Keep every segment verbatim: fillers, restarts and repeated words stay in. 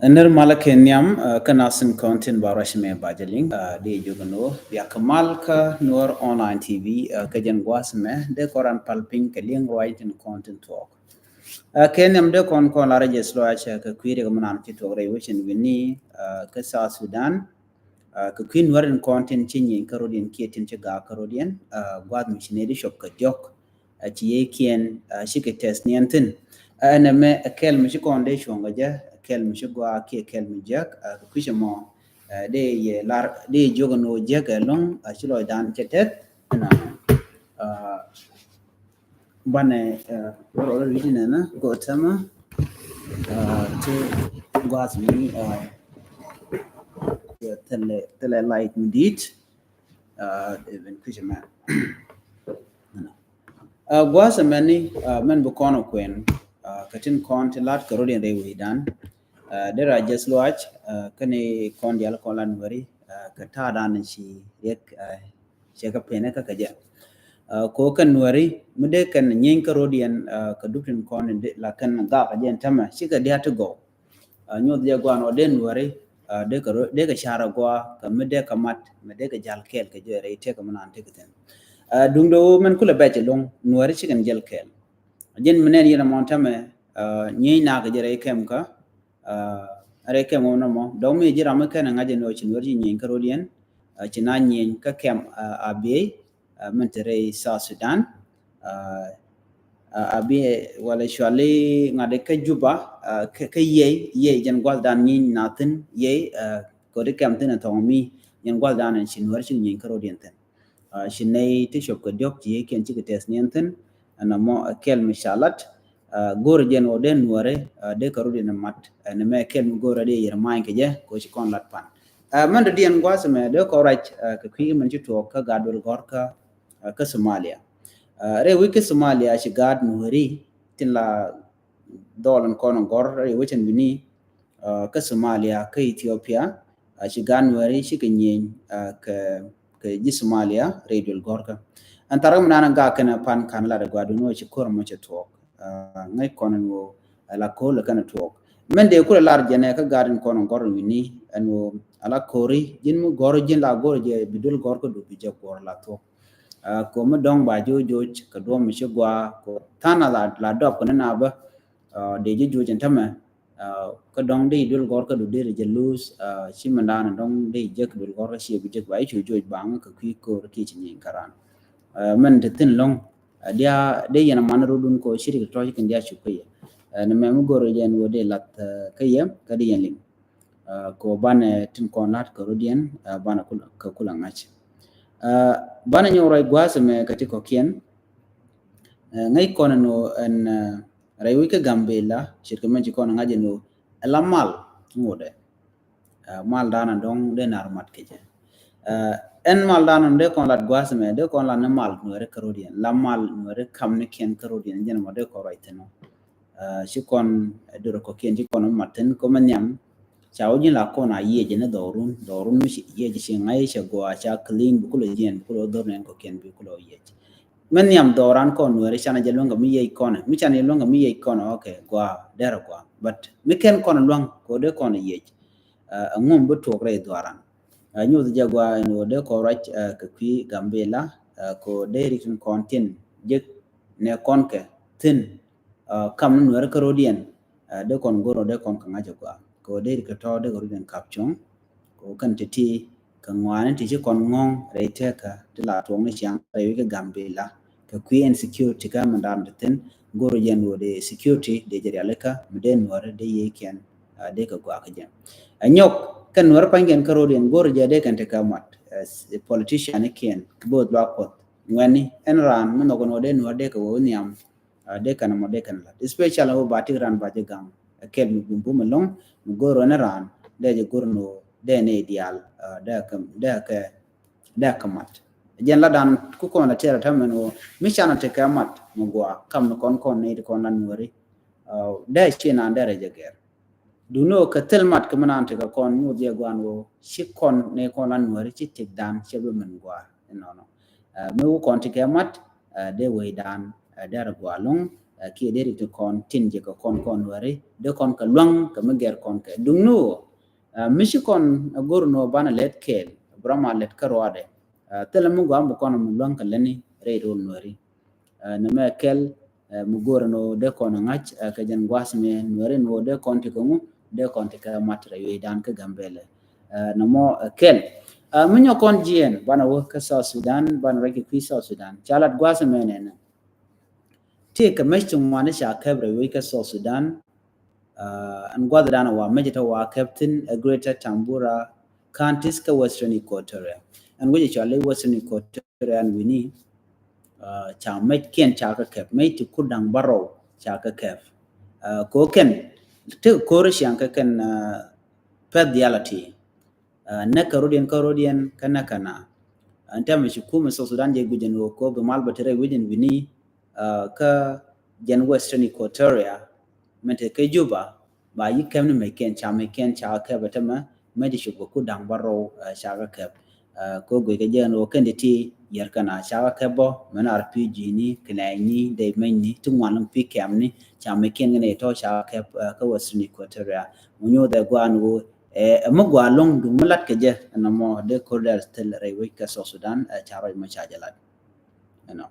Ɛn nir malä kɛ nhiam, ɛ, kä nasin kɔn tin ba ruac mɛ ba jɛ liŋ, ɛ, di jogɛ ni wä bia kɛ mal kä Nuɔr Online T V, ɛ, kä jɛn guas mɛ dee kɔn ran pal piny kɛ liŋ ruac tin kɔn tin tuɔɔk. Ɛ, kɛ nhiam dee kɔn kɔn lar jɛ slow acɛ kɛ kui̱ ri kɛ mɛ nan ci tuɔɔk rɛy wecin wi̱ni, ɛ, kä South Sudan. Ɛ, kɛ kui̱ Nuɔr in kɔn tin ci nyieny kä rodiɛn kiɛ tin ci gaak kä rodiɛn, ɛ, guath mi ci nɛ di cop kɛ diɔk. Ɛ, ci yey kiɛn, ɛ, cikɛ tɛth niɛn thin. Ɛ, ɛn ɛmɛ ɛ kɛl mi ci kɔn dee cuɔ̱ŋ kɛ jɛ, ɛ kɛl mi ci gɔaa kiɛ kɛl mi jiäk, ɛ, kɛ kui̱c ɛmɔ, ɛ, dee yɛ lar, dee yɛ jiök ɛn ɣöö jiäk ɛlɔ̱ŋ, ɛ, ci lɔcdan cɛ tɛth. Ɛn, ɛ, banɛ, ɛ, rɔ rɔ ri nɛnɛ gɔɔ tɛmɛ, ɛ, ti guath mi, ɛ, yɛ thilɛ, thilɛ light mi di̱i̱t, ɛ, ɛn kui̱c ɛmɛ. Ɛ, gua̱a̱th ɛmɛni, ɛ, mɛn bi kɔn ɔ kuɛn, ɛ, kɛ tin kɔn ti lat kɛ rodiɛn rɛy wecdan. Ɛ, dee ra jɛth luaac, ɛ, kɛn kɔn diaal kɔn la Nuɛri, ɛ, kɛ ta̱a̱dan ci riɛk, ɛ, cɛ kɛ penɛ kä kɛ jɛ. Ɛ, ko kɛn Nuɛri mi dee kɛn nyieny kä rodiɛn, ɛ, kɛ dup tin kɔn la kɛn gak kɛ jɛ ɛn tämɛ cikɛ dia̱a̱t ti gɔw. Ɛ, nyuɔth jɛ gua̱a̱n ɔ dee Nuɛri, ɛ, dee kɛ ro-, dee kɛ car ɛ gua̱a̱ kɛ mi dee kɛ mat, mi dee kɛ jal kɛɛl kɛ jɛ rɛy tëk mi naan tëk thin. Ɛ, duŋdɛ ɣöö mɛn kulɛ bɛc ɛlɔ̱ŋ Nuɛri cikɛn jɛl kɛɛl. Jɛn mi nɛn yɛn ɛmɔ tämɛ, ɛ, nyieny nakä jɛ rɛy kɛm kä, ɛ, rɛy kɛm ɣöö nɔmɔ dɔ̱ŋ mi ji̱ ram mi kɛn ɛ ŋa̱c ɛn ɣöö ci Nuɛri ci nyieny kä rodiɛn, ɛ, ci na nyieny kä kɛm, ɛ, Abyei, ɛ, min te rɛy South Sudan, ɛ, ɛ, Abyei wala cuali ŋa̱t kä Juba, ɛ, kä, kä Yei, Yei jɛn gua̱thdan nyieny na thin Yei, ɛ, kodi kɛm thin ɛ thɔŋ mi jɛn gua̱thdan ɛn ci Nuɛri ci nyieny kä rodiɛn thin. Ɛ, ci nɛy ti cop kɛ diɔ̱k ci yey kiɛn cikɛ tɛth niɛn thin, ɛn ɛmɔ ɛ kɛl mi ca lat, ɛ, go̱o̱rɛ jɛn ɣöö dee Nuɛri, ɛ, dee kɛ rodiɛn ɛ mat, ɛn ɛmɛ kɛl mi go̱o̱rɛ dee yɛr ma̱a̱ny kɛ jɛ kɛ ɣöö ci kɔn lat pan. Ɛ, mɛn dɔ̱diɛn gua̱a̱th ɛmɛ dee kɔn ruac, ɛ, kɛ kui̱ mɛn ci tuɔɔk kä gaat duël gɔ̱rkä, ɛ, kä Somalia. Ɛ, rɛy wec kä Somalia ci gaat Nuɛri tin la dhɔl in kɔn gɔ̱r rɛy wec ɛn wi̱ni, ɛ, kä Somalia, kä Ethiopia, ɛ, ci gaat Nuɛri cikɛ nyieny, ɛ, kɛ, kɛ ji̱ Somalia rɛy duël gɔ̱rkä. Ɛn tharak mi naan gak kɛn pan ka̱n lat ɛ gua̱a̱r duŋ ɣöö ci ko̱r mɔ cɛ tuɔɔk. Ɛ, ŋäc kɔn ɛn ɣöö, ɛ, la ko̱r lɛ kɛn tuɔɔk. Mɛn dee kulɛ lar jɛnɛ kä gaat in kɔn gɔ̱r wi̱ni ɛn ɣöö ala ko̱ri ji̱n mi gɔ̱r ji̱n la go̱r jɛ bi duël gɔ̱rkä du bi jɛ guɔ̱r la thuɔ̱k. Ɛ, ko̱ mi dɔ̱ŋ ba jo̱o̱c jo̱o̱c kɛ duɔ̱m mi ci gua̱a̱ ko̱ tha̱a̱n la, la dɔp kɛ ni na bä. Ɛ, dee ji̱ jo̱o̱c ɛn tämɛ, ɛ, kä dɔ̱ŋ dee duël gɔ̱rkä du dee jɛ luth, ɛ, ci mɛn da̱a̱n dɔ̱ŋ dee jek duël gɔ̱rkä ci bi jek ba i̱ cu jo̱o̱c baŋ kɛ kui̱ ko̱r kiɛ ci nyieny kä raan. Ɛ, mɛn te thi̱n lɔ̱ŋ, ɛ, dia dee yɛn a man rot dun kɔ ci rik tɔ̱ ci kɛn dia cuk kä yɛ. Ɛ, ni mɛ mi go̱r jɛ ɛn ɣöö dee lath, ɛ, kä yɛ kä dee yɛn liŋ. Ɛ, kɔ banɛ tin kɔn lat kɛ rodiɛn, ɛ, banɛ kul-, kɛ kulɛ ŋa̱c. Ɛ, banɛ nyɔk ruac gua̱a̱th ɛmɛ kɛ ti kɔ̱kiɛn. Ɛ, ŋäc kɔn ɛn ɣöö ɛn, ɛ, rɛy wec kä Gambela ce̱tkɛ mɛn ci kɔn ŋa̱c ɛn ɣöö ɛ la mal ŋotdɛ. Ɛ, mal da̱a̱n a dɔ̱ŋ dee nar mat kecɛ. Ɛ, ɛn mal da̱a̱n a dee kɔn lat gua̱a̱th ɛmɛ dee kɔn lat ni mal Nuɛri kä rodiɛn, la mal Nuɛri kam ni kiɛn kä rodiɛn jɛn mɔ dee kɔn ruac thi̱n ɔ. Ɛ, ci kɔn, ɛ, durɛ kɔ̱kiɛn ci kɔn mat thi̱n kɔ mɛ nhiam. Ca wä ji̱n la kɔn a yiëc ni dhɔrun, dhɔrun mi ci yiëc ci ŋa̱c cɛ gɔaa ca clean bi kulɛ jiɛn bi kulɛ dhɔr nɛn kɔ̱kiɛn bi kulɛ yiëc. Mɛ nhiam dhɔran kɔn Nuɛri canɛ jɛ luäŋ kɛ mi yiëc kɔn, mi canɛ jɛ luäŋ kɛ mi yiëc kɔn, okay, gɔaa, derɛ gɔaa. But mi kɛn kɔn luäŋ kɛ wä dee kɔn yiëc, ɛ, ɛŋu mi bi tuɔk rɛy dhɔran. Ɛ, nyuth jɛ gɔaa ɛn wä dee kɔn ruac, ɛ, kɛ kui̱ Gambela, ɛ, kɛ wä dee rik tin kɔn tin jek nɛ kɔn kɛ thin, ɛ, kam ni Nuɛri kä rodiɛn, ɛ, dee kɔn go̱r ɔ dee kɔn kɛ ŋa̱c ɛ gɔaa. Kɛ wä dee rik kɛ tɔ̱ dee kɛ rodiɛn kap cuɔ̱ŋ. Kɛ wä kɛn ti ti kɛ ŋɔaani ti ci kɔn ŋɔ̱ŋ rɛy tëkä ti la tuɔɔk ni ciaŋ rɛy wec kä Gambela. Kɛ kui̱ insecurity kä mɛn da̱a̱n ti thi̱n go̱r jɛn wä dee security dee jɛ rialikä mi dee Nuɛri dee yiëë kiɛn, ɛ, dee kɛ gɔaa kä jɛ. Ɛ nyɔk kɛn Nuɛri pa̱nykiɛn kä rodiɛn go̱r jɛ dee kɛn ti kɛ mat, ɛ, politician kiɛn kɛ bo̱o̱th luak Kuɔth. Ŋuɛ̈tni ɛn raan mi nhɔk ɛn wä dee Nuɛri dee kɛ wä nhiam, ɛ, dee kɛn ɛmɔ dee kɛn lat. Especially wä ba tik ran ba jɛ gaŋ. Ɛ kɛl mi bum bum ɛlɔ̱ŋ, mi go̱r ɛn raan, dee jɛ go̱r ɛn wä dee ni diaal, ɛ, dee kɛ, dee kɛ, dee kɛ mat. Jɛn la dan ku kɔn la tiɛɛr ɛ täämɛ ɛn wä, mi canɛ tekɛ mat, mi gɔaa, kam ni kɔn kɔn ni ti kɔn la Nuɛri. Ɛ, dee ci naan dee rɛ jɛ gɛr. Duŋni ɣöö kɛ thil mat kä mi naan tekɛ kɔn nyuuth jɛ gua̱a̱n ɣöö ci kɔn ni kɔn la Nuɛri ci tëkdan cɛ bi min gɔaa inɔnɔ. Ɛ, mi wä kɔn tekɛ mat, ɛ, dee wecdan, ɛ, derɛ gɔaa ɛlɔ̱ŋ, Ɛ, kiɛ deri ti kɔn tin jɛ kɛ kɔn kɔn wɛri dee kɔn kɛ luaŋ kɛ mi gɛr kɔn kɛ duŋni wä. Ɛ, mi ci kɔn ɛ go̱r ni wä banɛ lɛt kɛɛl bra ma lɛt kä ruadɛ. Ɛ, thilɛ mi gɔam bi kɔn mi luaŋ kɛ lɛni rɛy rol nuɛri. Ɛ, nɛ mɛ kɛl, ɛ, mi go̱r ni wä dee kɔn ŋa̱c, ɛ, kɛ jɛn gua̱a̱th mi nuɛri ni wä dee kɔn ti kɛ ŋu dee kɔn ti kɛ mat rɛy wecdan kä Gambɛlɛ. Ɛ, nɛ mɔ, ɛ, kɛl. Ɛ, mi nyɔ kɔn jiɛn banɛ wä kä South Sudan banɛ rɛc kɛ kui̱ South Sudan ca lat gua̱a̱th mi nɛnɛ. Ti kɛ mec ti ŋuani ca kɛp rɛy wec kä South Sudan. Ɛn gua̱th dan wa mec ti wa kɛp thin ɛ Greater Tambura Counties kä Western Equatoria. Ɛn wec cɔal i̱ Western Equatoria ɛn wini. Ca mec kiɛn ca kɛ kɛp, mec ti kur da̱ŋ bärɔw ca kɛ kɛp. Ko kɛn ti kɛ ko̱r ciaŋ kɛ kɛn pɛth diality. Nɛ kɛ rodiɛn kä rodiɛn kä nɛ kɛ na. Ɛn tɛmɛ ci kumɛ South Sudan jɛ guijɛn wä ko bi mal bä ti rɛy wecin wini. Kä jɛn Western Equatoria mɛ te kä Juba ba yi kɛp ni mɛ kɛn ca mɛ kɛn ca kɛp ɛ tɛmɛ mɛ di cop kɛ ku da̱ŋ bärɔw ca kɛ kɛp. Ko guikɛ jɛn wä kɛn di ti yɛr kɛ na ca kɛ kɛp bä mɛ na R P G ni kɛ nɛ ni dee mɛ ni ti ŋuan lɔŋ pi kɛm ni ca mɛ kɛn kɛ nɛ tɔ ca kɛ kɛp kä Western Equatoria. Mu nyoth ɛ guan wä ɛ mi gua lɔŋ duŋ mi lat kɛ jɛ ɛn mɔ dee kor dee thil rɛy wec kɛ South Sudan ɛ ca rɔc mɔ ca jɛ lat. Ɛnɔ.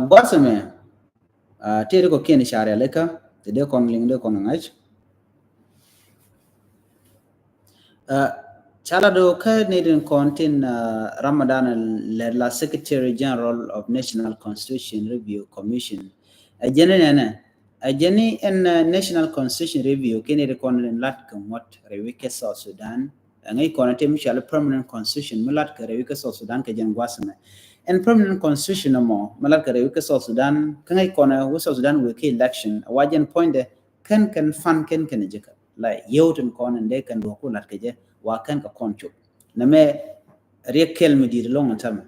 Gua̱th ɛmɛ tëë di kɔ kiɛn i̱ ca rialikä ti dee kɔn liŋ dee kɔn ŋa̱c. Ca lat do̱ kä ni din kɔn tin Ramadan lɛr la Secretary General of National Constitution Review Commission. Ɛ jɛn ni nɛnɛ ɛ jɛn ni ɛn National Constitution Review kiɛn ni di kɔn din lat kɛ ŋuɔ̱t rɛy wec kɛ South Sudan. Ŋäc kɔn ti mi cɔal permanent constitution mi lat kɛ rɛy wec kä South Sudan kɛ jɛn gua̱th ɛmɛ. Ɛn permanent constitution ɛmɔ mi lat kɛ rɛy wec kä South Sudan kä ŋäc kɔn wec South Sudan wek kä election wa jɛn puɔ̱nydɛ kɛn kɛn fan kɛn kɛn jikä la yio̱w tin kɔn ɛn dee kɛn duɔ̱k ku lat kɛ jɛ wa kɛn kɛ kɔn cop. Nɛmɛ riɛk kɛl mi di̱i̱t ɛlɔ̱ŋ ɛn tämɛ.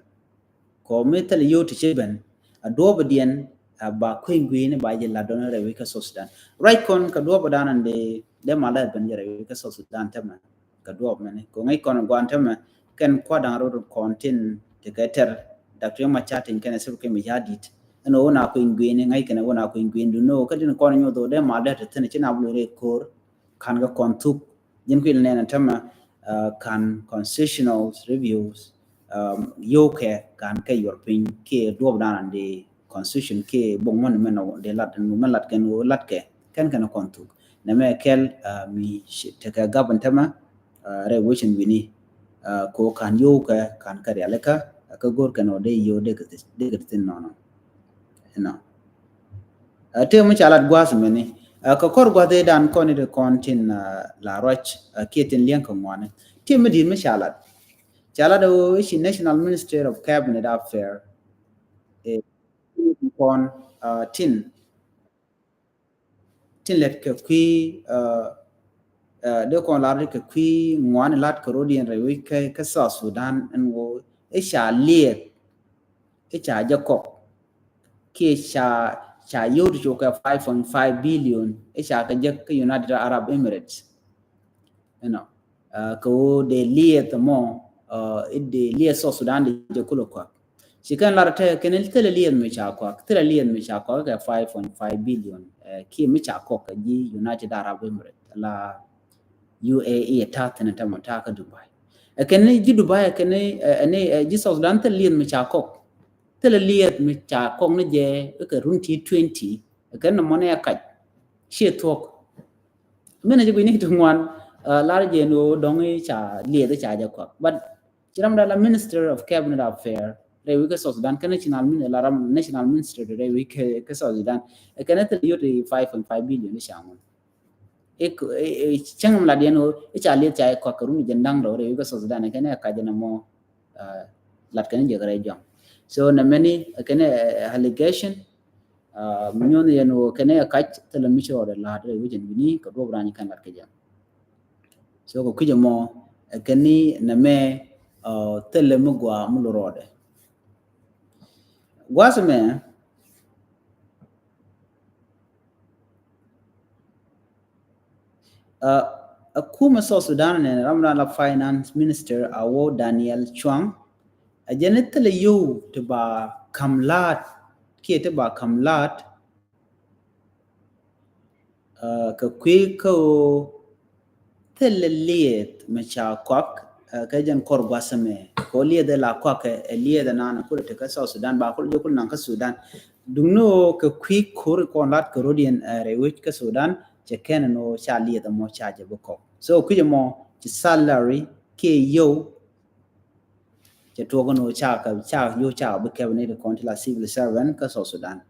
Kɔ mi thil yio̱w ti ci ben a duɔ̱ɔ̱p diɛn a ba kui̱ny gui̱i̱ni ba jɛ lat dɔn rɛy wec kä South Sudan. Ruac kɔn kɛ duɔ̱ɔ̱p dan ɛn dee dee mal lat ben jɛ rɛy wec kä South Sudan tämɛ. Kɛ duɔp mɛni kɛ ŋäc kɔn guan tämɛ kɛn kua̱r da̱ŋ rot kɔn tin ti kɛ tɛr Doctor Riek Machar tin kɛn ɛ sip kɛ mi ca dit. Ɛn ɣöö na kui̱ny gui̱ni ŋäc kɛn ɛ ɣöö na kui̱ny gui̱ni du ni ɣöö kä tin kɔn nyuɔth ɣöö dee mal dee ti thin ci na bul rɛy ko̱r. Kan kɛ kɔn thuk ji̱n kui̱l nɛn ɛ tämɛ kan constitutional reviews. Yio̱w kɛ kan kɛ yuɔr piny kiɛ duɔp dan di constitution kiɛ bok mɔni mɛn di lat mɛn lat kɛn ɣöö lat kɛ kɛn kɛn kɔn thuk. Nɛmɛ kɛl mi tekɛ gap in tämɛ rɛy wecin wini. Ko kan yio̱w kɛ kan kɛ rialikä kä go̱r kɛn ɔ dee yio̱w dee kɛ thin nɔnɔ. Ɛnɔ. Tëë mi ca lat gua̱th mɛni kɛ kɔr gua̱th i̱ dan kɔn i̱ di kɔn tin la ruac kiɛ tin liɛŋ kɛ ŋuani. Tëë mi di̱i̱t mi ca lat ca lat ɛ i̱ ci National Minister of Cabinet Affair. Kɔn tin tin lɛt kɛ kui̱ dee kɔn lar kɛ kui̱ ŋuani lat kɛ rodiɛn rɛy wec kä South Sudan ɛn ɣöö i̱ ca liɛth i̱ ca jɛ kɔk kiɛ ca ca yio̱w ti cok kɛ five point five billion i̱ ca kɛ jɛ kä United Arab Emirates. Ɛnɔ kɛ ɣöö dee liɛth mɔ i̱ dee liɛth South Sudan di jɛ kulɛ kuak. Ci kɛn lar tɛ kɛn thilɛ liɛth mi ca kuak thilɛ liɛth mi ca kuak kɛ five point five billion kiɛ mi ca kɔk kɛ ji̱ United Arab Emirates la U A E ɛ ta̱a̱ thin ɛ tämɛ ta̱a̱ kä Dubai. Ɛ kɛn ji̱ Dubai ɛ kɛn ɛ ni ji̱ South Sudan thilɛ liɛth mi ca kɔk thilɛ liɛth mi ca kɔk ni jɛ kɛ run ti twenty ɛ kɛn ni mɔni ɛ kac. Ciɛ thuɔ̱k. Min a ji̱ gui̱ni ti ŋuan lar jɛ ni ɣöö dɔ̱ŋ i̱ ca liɛth i̱ ca jɛ kuak but ci ram da la Minister of Cabinet Affair rɛy wec kä South Sudan kä national min la ram national minister rɛy wec kä South Sudan. Kɛn thil yot five point five billion i̱ ca ŋun. Cäŋ mi lat yɛn ɣöö i̱ ca liɛth ca i̱ kɔak kɛ run jɛ da̱ŋ rɛw rɛy wec kä South Sudan kɛn ɛ kac jɛ nɛ mɔ. Lat kɛn jɛ kɛ rɛy jɔŋ so nɛ mɛni kɛn allegation. Mi nyuɔn yɛn ɣöö kɛn ɛ kac thilɛ mi ci rɔɔdɛ la̱a̱t rɛy wec ɛn wi̱ni kɛ duɔp rany kɛn lat kɛ jɛ. So kɛ kui̱c ɛmɔ ɛ kɛn ni nɛ mɛ thilɛ mi gua mi lo rɔɔdɛ. Gua̱th mɛ ɛ kumɛ South Sudan nɛ ram ran la finance minister a wä Daniel Chuang. A jɛn ni thilɛ yio̱w ti ba kam la̱a̱t kiɛ ti ba ka̱m la̱t, ɛ, kɛ kui̱ kä ɣöö thilɛ liɛth mi ca kɔak, ɛ, kɛ jɛn kɔr gua̱th ɛmɛ. Kɛ ɣöö liɛth ɛ la kɔak ɛ, ɛ liɛth ɛ naan ɛ kulɛ te kä South Sudan, ba kulɛ jɛ kulɛ naŋ kä Sudan. Duŋni ɣöö kɛ kui̱ ko̱r kɔn la̱t kɛ rɔ̱diɛn, ɛ, rɛy wec kä Sudan, cɛ kɛn ɛn ɣöö ca liɛth ɛmɔ ca jɛ bi kɔk. So kui̱c ɛmɔ ci salary kiɛ yio̱w, cɛ tuɔk ɛn ɣöö ca kɛ, ca yio̱w ca bi kɛp ni ti kɔn ti la civil servant kä South Sudan.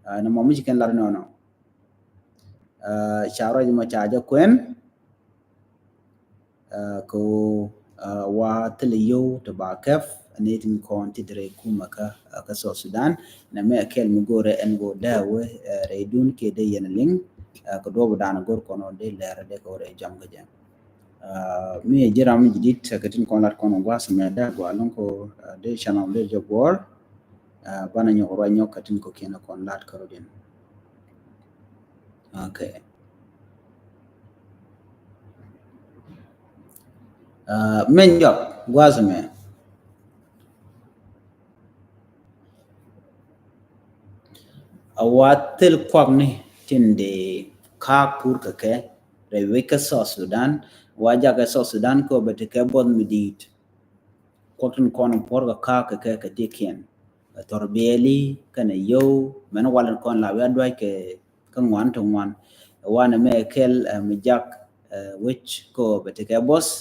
Ɛ, nɔmɔ mi ci kɛn lat nɔnɔ. Ɛ, ca ruac mɔ ca jɛ kuɛn. Ɛ, kɛ ɣöö, ɛ, wa thilɛ yio̱w ti ba kɛp ni tin kɔn ti dee rɛy kumɛ kä, ɛ, kä South Sudan. Nɛmɛ ɛ kɛl mi go̱o̱rɛ ɛn go̱o̱r dee wee, ɛ, rɛydun kiɛ dee yɛn liŋ, ɛ, kɛ duɔ̱ɔ̱p dan go̱o̱r kɔn ɔ dee lɛr dee kɛ wä rɛy jɔam kä jɛ. Ɛ, mi ɛ ji̱ ram mi ji̱ di̱t, ɛ, kɛ tin kɔn lat kɔn ɔ gua̱a̱th mɛ dee gɔaa lo̱ŋ kɛ ɣöö, ɛ, dee channel dee jɛ guɔ̱ɔ̱r. Ɛ, banɛ nyɔk ruac nyɔk kɛ tin kɔ̱kiɛn kɔn lat kä rɔ̱diɛn. Okay. Ɛ, mɛn jɔak gua̱a̱th mɛ. A wa thil kuakni tin dee ka̱a̱k pur kɛ kɛ rɛy wec kä South Sudan. Wa jakä South Sudan kɛ ɣöö bɛ tekɛ buɔth mi di̱i̱t. Kuak tin kɔn puɔ̱r kɛ ka̱a̱k kɛ kɛ kɛ tikiɛn. Kɛ thɔr biɛli kɛnɛ yio̱w mɛn wal in kɔn la wi̱i̱ a dua̱c kɛ kä ŋuan ti ŋuan. Wanɛ mɛ kɛl, ɛ, mi jak, ɛ, wec kɛ ɣöö bɛ tekɛ buɔth,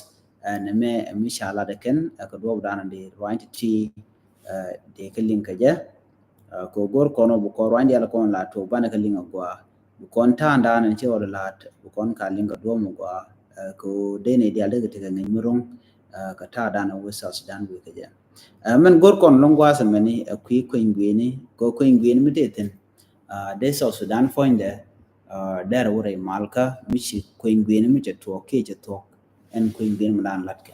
ɛ, nɛmɛ, ɛ, mi ca lat ɛ kɛn, ɛ, kɛ duɔ̱ɔ̱p dan dee ruany ti ti, ɛ, dee kɛ liŋ kɛ jɛ. Ɛ, kɛ ɣöö go̱r kɔn ɔ bi kɔn ruany diaal kɔn la tuɔɔk banɛ kɛ liŋ a gɔaa. Bi kɔn ta̱a̱ dan in ci ɣɔl la̱t bi kɔn ka liŋ kɛ duɔ̱ɔ̱p mi gɔaa. Ɛ, kɛ ɣöö dee ni diaal dee kɛ tekɛ ŋäc mi ro̱ŋ, ɛ, kɛ ta̱a̱ dan in wec South Sudan wec kɛ jɛ. Ɛ, mɛn go̱r kɔn lo̱ŋ gua̱a̱th ɛmɛni, ɛ, kui̱ kueny gui̱ni, kɛ ɣöö kueny gui̱ni mi tëë thi̱n. Ɛ, dee South Sudan puɔ̱nydɛ, ɛ, dɛr wä rɛy malkä mi ci kueny gui̱ni mi cɛ tuɔɔk kiɛ cɛ thuɔ̱k. Ɛn kueny gui̱ni mi dan lat kɛ.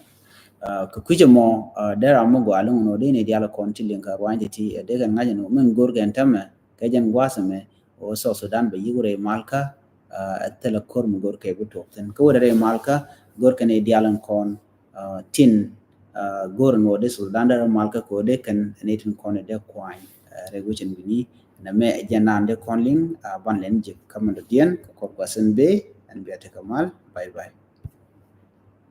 Ɛ, kɛ kui̱c ɛmɔ, ɛ, dee ram mi gɔaa liŋ ɛn ɣöö dee ni diaal kɔn ti liŋ kɛ ruany ti ti, ɛ, dee kɛn ŋa̱c ɛn ɣöö mɛn go̱r kɛn täämɛ kɛ jɛn gua̱a̱th ɛmɛ, ɣöö South Sudan bɛ yi̱k rɛy malkä, ɛ, ɛ thilɛ ko̱r mi go̱r kɛ bi tuɔɔk thi̱n. Kä wä rɛy malkä go̱r kɛn i̱ diaal ɛn kɔn, ɛ, tin, ɛ, go̱r ɛn ɣöö dee South Sudan dee rɛy malkä kɛ ɣöö dee kɛn ɛn i̱ tin kɔn i̱ dee kuany, ɛ, rɛy wecin wi̱ni. Nɛmɛ ɛ jɛn naan dee kɔn liŋ, ɛ, ban lɛn ji̱k kä mɛn dɔ̱diɛn kɛ kɔr gua̱a̱th ɛn bee ɛn bia tekɛ mal. Bye bye.